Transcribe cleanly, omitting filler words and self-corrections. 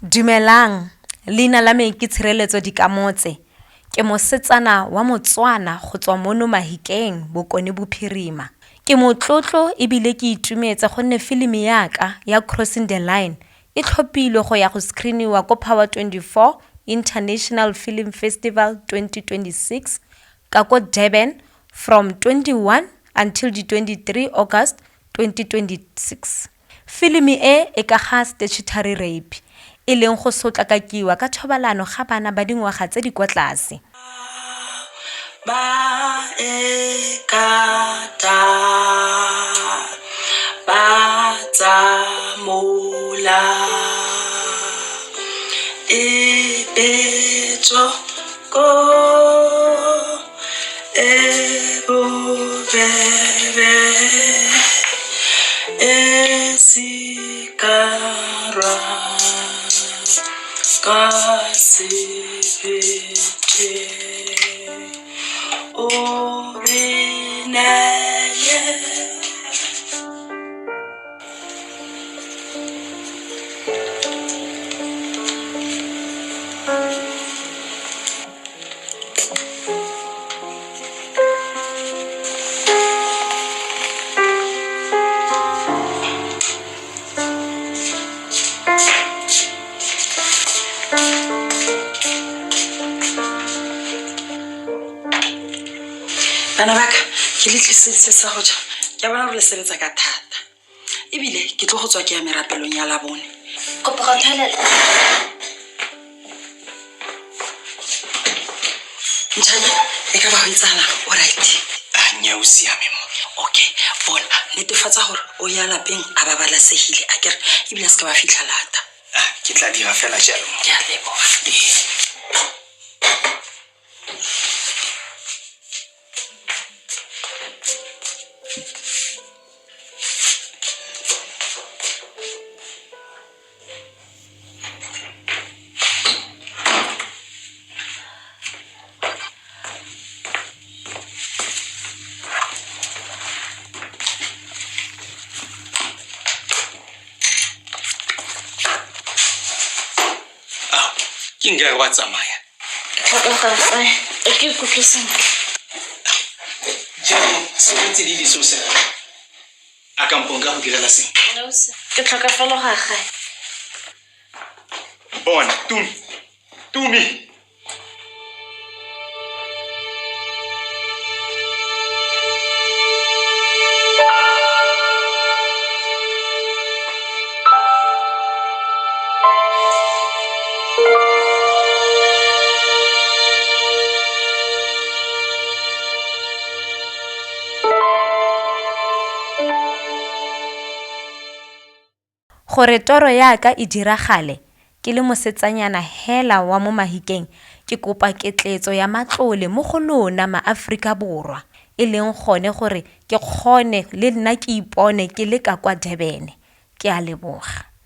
Dumelang, leina la me ke Tshireletso Dikamotse. Ke mosetsana wa Motswana go tswa mono Mahikeng, Bokone Bophirima. Ke motlotlo ebile ke itumetse gonne filimi ya ka ya Crossing the Line e tlhophilwe go ya go screeniwa ko Power 24 International Film Festival 2026 ka ko Durban from 21 until di 23 August 2026. Filimi e e ka ga statutory rape, e leng go sotlakakiwa ka thobalano ga bana ba dingwaga tse di kwa tlase. Ba e kata ba tsamola e betso ko e bobebe e sikarwa ka sebete o re neye. Bana ba ka, ke le tliseditse sa go ja. Ke a bona gore le sebetsa ka thata. Ebile ke tlo go tswa ke ya merapelong ya labone. Kopa go thelela. Ntšhane, e ka ba go etsahalang? O right? A nnyaa, o siame mo. Okay, bona, netefatsa gore o ya lapeng a babalesegile, akere, ebile a se ka ba fitlha lata. Ah, ke tla dira fela jalo. Ke a leboga. Ee. Ao, ke nka re wa tsamaya. Tlhoka go gae, a ke ikutlwe sentle. Jaanong se o tsididi se o se ratang, a kampo nka go direla sengwe? No, sir. Ke tlhoka fela go ya gae. Bona, Tumi, Tumi! Gore toro ya ka e diragale, ke le mosetsanyana hela wa mo Mahikeng, ke kopa ketleetso ya matlole mo go lona maAforika Borwa, e leng gone gore ke kgone le nna ke ipone ke le ka kwa Durban. Ke a leboga.